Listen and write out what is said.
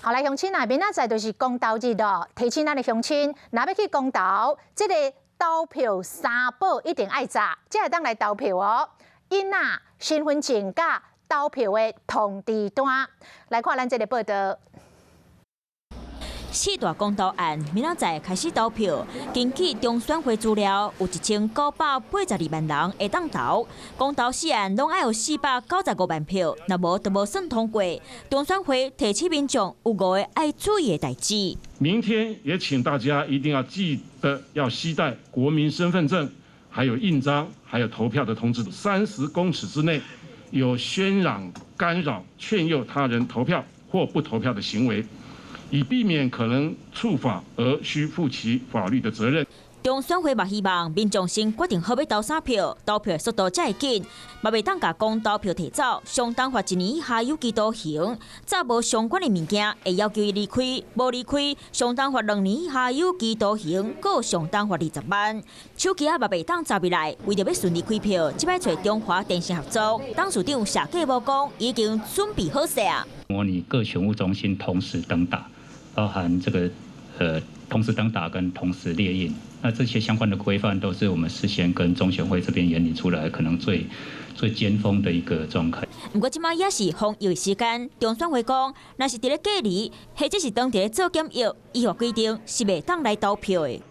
好來，鄉親啊，明仔載就是公投日咯。提醒咱的鄉親，若欲去公投，這個投票三寶一定愛紮，才會當來投票哦。印仔、身份證佮投票的通知單，來看咱這個報道。四大公投案明仔載開始投票，根據中選會資料，有1982萬人會當投。公投四案攏愛有495萬票，若無就無算通過。中選會提醒民眾有五個愛注意的代誌。明天也請大家一定要記得要攜帶國民身份證，還有印章，還有投票的通知。30公尺之內有喧嚷、干擾、勸誘他人投票或不投票的行為，以避免可能觸法而需負起法律的責任。中選會嘛希望民眾先決定好欲投啥票，投票速度才會緊，嘛袂當共公投票提走，相當罰一年以下有期徒刑。紮無相關的物件，會要求伊離開，無離開，相當罰2年以下有期徒刑，閣相當罰20萬。手機仔嘛袂當紮入來，為著欲順利開票，這擺揣中華電信合作，董事長謝繼武講已經準備好勢啊。模擬各選務中心同時登打，包含這個同時登打跟同時列印，那這些相關的規範都是我們事先跟中選會這邊研擬出來，可能最最尖峰的一個狀態。毋過這擺也是防疫時間，中選會講，若是佇咧隔離，或者是當佇咧做檢疫，依法規定是袂當來投票的。